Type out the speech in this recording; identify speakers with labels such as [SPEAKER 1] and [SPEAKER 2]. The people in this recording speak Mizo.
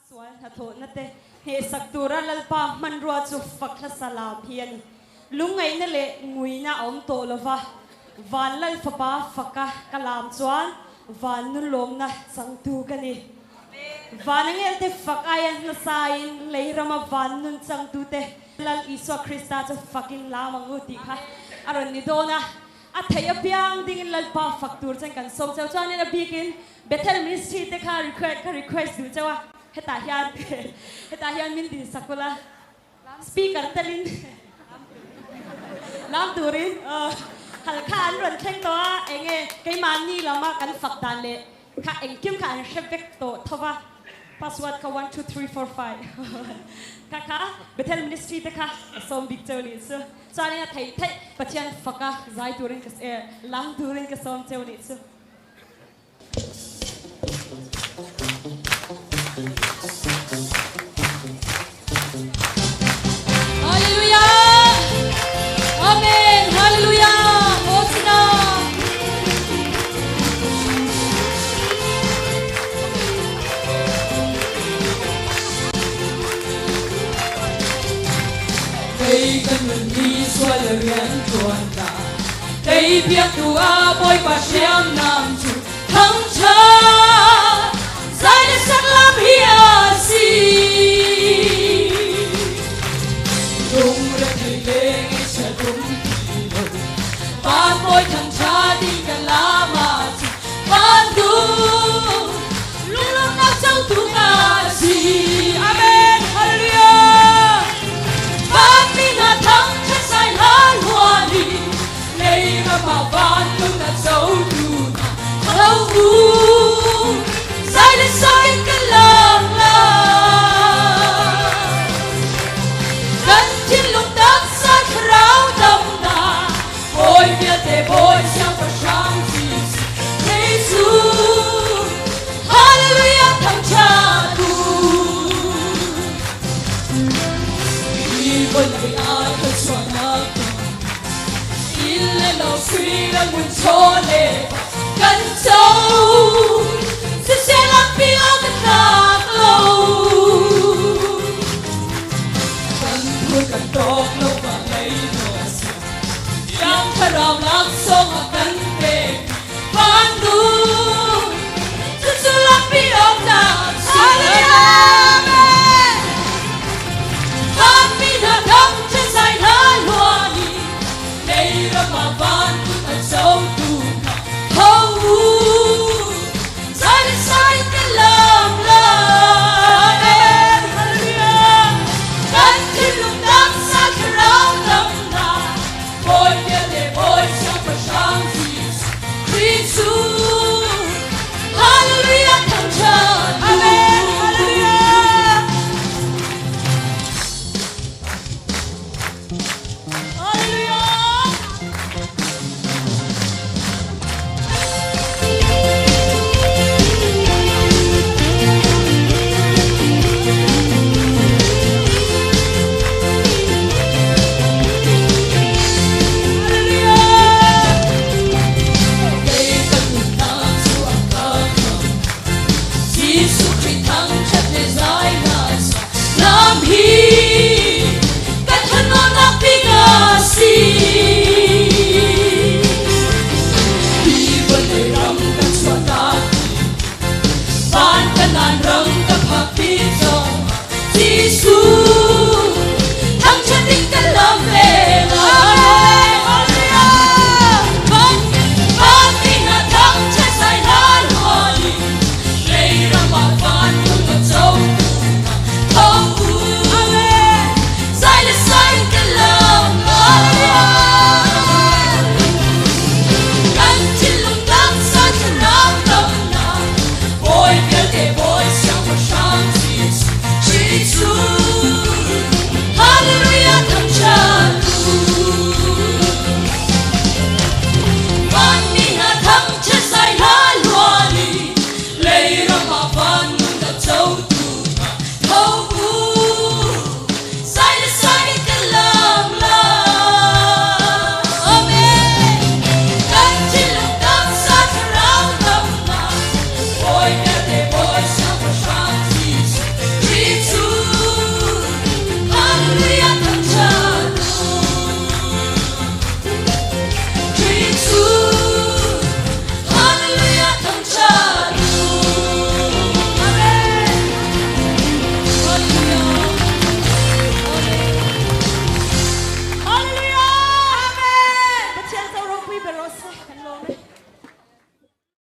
[SPEAKER 1] Sual hnathawhna te hnehsak tura Lalpa hmanrua chu fak hlasa lam hi a ni. Lungngaihna leh nguina a awm tawh lova, Van Lal Fapa faka ka lam chuan Van nunlawmna changtu ka ni. Van angelte fak aia hnasain lei rama van nun changtute Lal Isua Krista chu fakin lam ang u tih kha a rawn ni dawn a. A theih apiang dingin Lalpa fak tur chuan kan sawm cheu. Chuanin a bikin Bethel Ministry te kha request ka request duh cheu a, hetah hian hetah hian min din sak ula, speaker telin lam turin hal kha an rawn thleng tawh a, enge keimahni lama kan fak dan leh kha engkim kha an hre vek tawh tho va. Password kha one two three four five kha kha Bethel Ministry te kha a sawm bik cheu nih chu. Chuanin a theih theih Pathian faka zai turin ka lam turin ka sawm cheu nih chu.
[SPEAKER 2] Hallelujah! Amen! Hallelujah! Hosana!
[SPEAKER 3] Kei ka nun hi sual a rian tuan ta. Tei piaktu a Bawipa hriamnam cu thangṭhat zai le sak lam hi a si. Lungrethei le ngaihchia tum ti lo, van bawi thangṭhat in kan lam ahcun van duh lunglawmhnak cotu ka si. Amen. Hallelujah. Vanmi hna thangṭhat zai hla hluan in lei ram ah vanlung a cotu hna tho u. Zai le sang in kan lam lai. Kan thinlung taksa thlarau damnak Bawi vialte Bawi Siangpahrang Jesuh Jesuh Hallelujah thangṭhat u. Hi vawlei ah thluachuahnak inn le lo sui le ngun chaw le va.